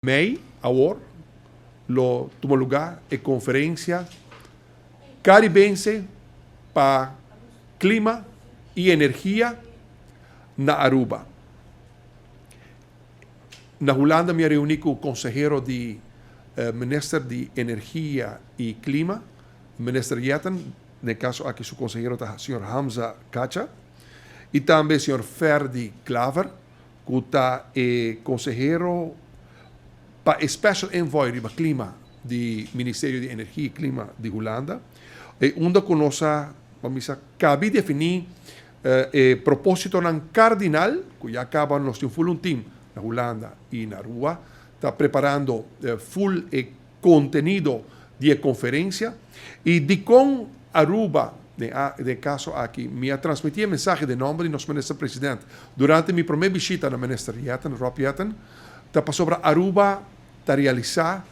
Mei awor lo tuma lugá e Konferensia Karibense pa Klima i Energia na Aruba. Na Hulanda mi a reuní ku konsehero di Minister di Energia i Klima, Minister Jetten, den e kaso aki su konsehero ta señor Hamza Kacha, i tambe señor Ferdi Klaver, ku ta e konsehero pa e Special Envoy riba Klima di Ministerio di Energia i Klima di Hulanda, e unda ku nos a, ban bisa, kabi definí e propósitonan kardinal, ku ya kaba nos tin ful un tim na Hulanda i na Aruba ta preparando ful e kontenido di e konferensia i dikon Aruba, den e kaso aki mi a transmití e mensahe den nòmber di nos Minister President durante mi promé bishita na Minister Jetten, Rob Jetten, ta pasobra Aruba ta realisá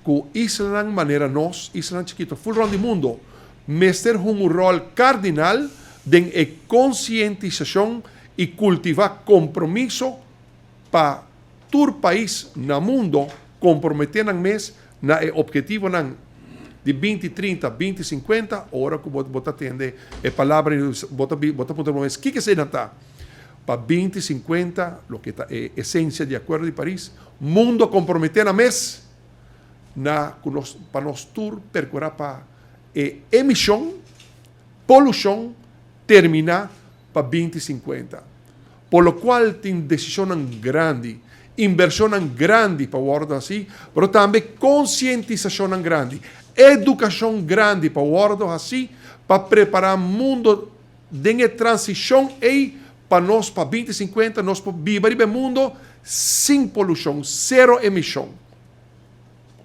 ku islanan manera nos, islanan chikito ful rònt di mundo, mester hunga un ròl kardinal den e konsientisashon i kultivá kompromiso pa tur pais na mundo komprometé nan mes na e ophetivonan di 2030, 2050, ora ku bo bo ta tende e palabra i bo ta bo ta puntra bo mes kiko eseinan ta. Pa 2050, loke ta e esensia di Akuerdo di Paris, mundo a komprometé nan mes na ku nos pa nos tur perkurá pa e emishon, polushon terminá pa 2050. Por lo cual tin decisionnan grandi, inversionnan grandi pa wordo haci, pero tambe concientisacionnan grandi, educacion grandi pa wordo haci pa prepara mundo den e transicion ey pa nos pa 2050 nos por biba riba e mundo sin polucion, cero emision.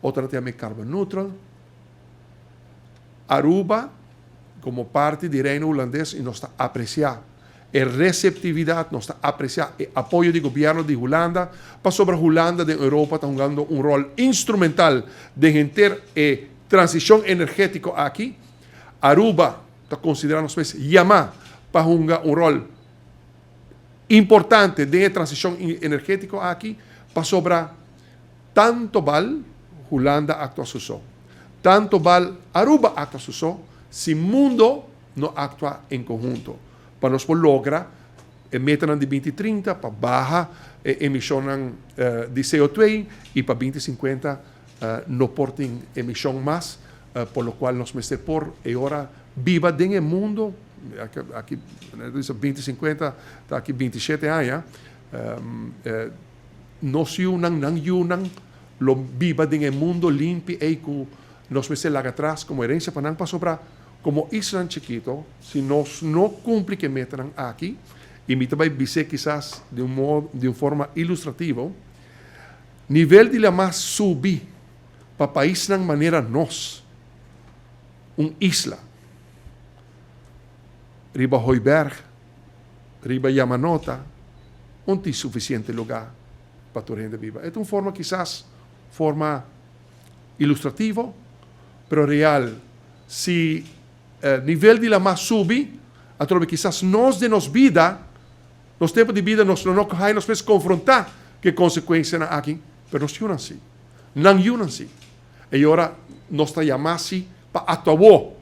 Otro nan ta yama e carbon neutral. Aruba como parti di Reino Hulandes y nos ta aprecia e receptividad, nos ta aprecia e apoyo di gobierno di Hulanda pasobra Hulanda den Europa ta hungando un rol instrumental den henter e transicion energetico aki. Aruba ta considera nos mes yama pa hunga un rol importante den e transicion energetico aki pasobra tanto bal Hulanda actua su so, tanto bal Aruba actua su so si mundo no actua en conhunto pa nos por logra e metanan di 2030 pa baha e emisionnan di CO2 y pa 2050 no por tin emision mas, por lo cual nos mester por e ora biba den e mundo, aki 2050 ta aki 27 aña, nos yunan, nan yunan lo biba den e mundo limpi ey cu nos mester laga atras como herencia pa nan pasobra como islanan chikito si nos no cumpli cu e metanan aki, y mi ta bay bis'é kisas di un modo, di un forma ilustrativo, nivel di lama subi pa paisnan manera nos, un isla, riba Hooiberg, riba Yamanota, un tin suficiente lugar pa tur hende biba. E ta un forma kisas forma ilustrativo, pero real. Si nivel di lama subi, atrobe kisas nos den nos bida, nos tempo di bida nos lo no hay nos mes confronta cu e consecuencianan aki, pero nos yunan si. Nan yunan si. E ora nos ta yama si pa actua awo.